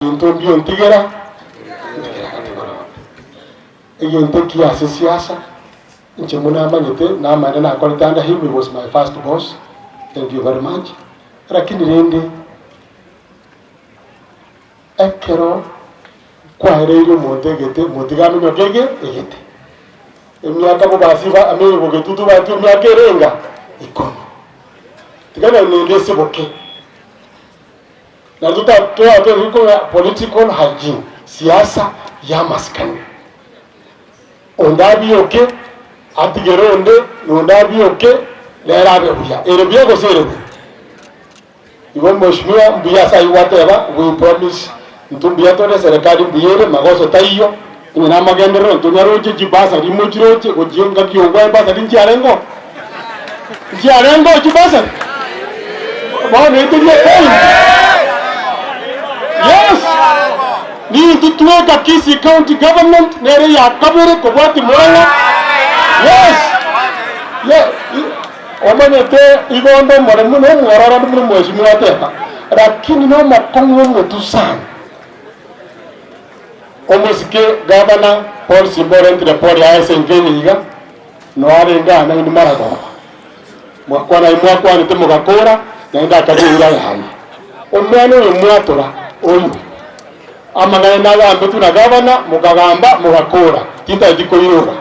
Ebinto mbio ntigera, ntigera gati korora. Egento ekiya ase siasa, inche buna namanyete, namaene nakorete under him, he was my first boss, thank you very much, lakini rende ekero kwaereirie omonto egete, motiga aminyoke ege egete. Emiaka bobasi ba amiri bogetutu batwe emiaka ere enga? Ikomi. Tiga nonye nende esiboke. Naintwe toratebe koba political hygiene, siasa y'amasikani. Onde abioke, atigere onde, na onde abioke, nere abe buya. Ere buya gose ere bobe? Igo mheshimiwa, mbuya ase ayio gwateba, we promise, intwe mbuya tore, eserekari mbuya ere, magoso taiyo, onye namagenderero ntonyaroche chibasari mochiroche, gochia engaki yogwa ebasari nchiarenge oo? Nchiarenge oo chibasari? Bono etorie point. Yes! Nintwe tweka Kisii County Government nere ya kabere kobwatia Murang'a. Yes! Ye, omanyete igo onde omoremu na omwororo onde buna omweshimiwa ateba, lakini nomokong'u omotu sana. Omosike Gavana Paul Simba orentire pole yaye ase enka eye iga, Noo arenge aa nainwe maragoba. Mwakwana aye mwakwanete mogakora, naende akarua eira yaye. Omwana oyo mwatora oyo, amang'ana nagambetwe na gavana, mokagamba mogakora, tintageti koirora.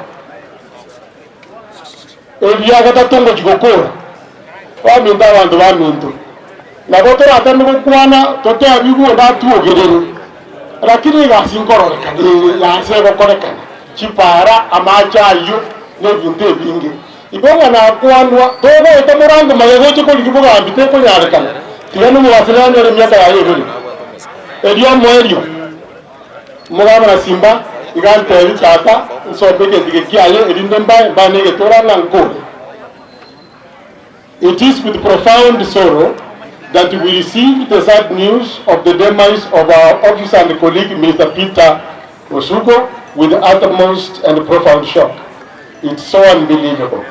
Eria gatato ngochia gokora, baminto abanto baminto, nabo torateme gokwana totebigwe onde atwogerere, lakini egasi nkororekana ere yase egokorekana. Chipara, amache ayio, na ebinto ebinge. Igo ng'a nakwanwa, togoeta morango magega oche korigia bogambi tekonyarekana. Tiga nomobasani anyore emiaka yaye ebere. Erio omoerio, omogabana Simba iga antebi, Tata, nsombe egento eke kiaye, erinde mbae, mbae negetora ng'a nkore. It is with profound sorrow that we received the sad news of the demise of our officer and colleague Mister Peter Osugo with utmost and profound shock. It's so unbelievable.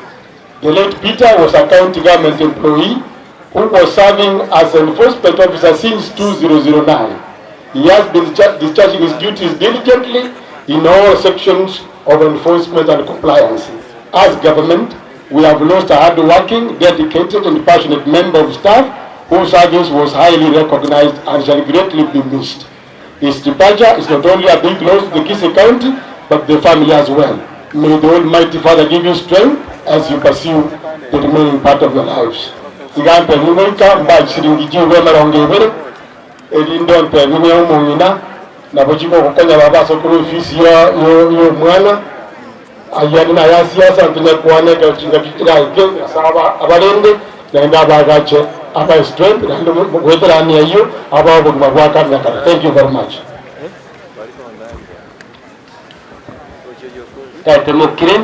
The late Peter was a county government employee who was serving as enforcement officer since 2009. He has been discharging his duties diligently in all sections of enforcement and compliance. As government, we have lost a hardworking, dedicated and passionate member of staff whose service was highly recognized and shall greatly be missed. His departure is not only a big loss to the Kisii County, but the family as well. May the Almighty Father give you strength as you pursue the remaining part of your lives. Iga ntebie goika mbae chisiringi chi'igoro emerongo ebere, erinde ontebie ng'a omong'ina nabo chigogokonya baba ase okorua efisi y'omwana. Ayio ande naya siasa ntonya kwana ekero chingaki chiraike, Nyasae abarende, naende abaagache, abae strength, naende goeterania ayio abae obogima bwa kare na kare. Thank you very much. Tatemokire.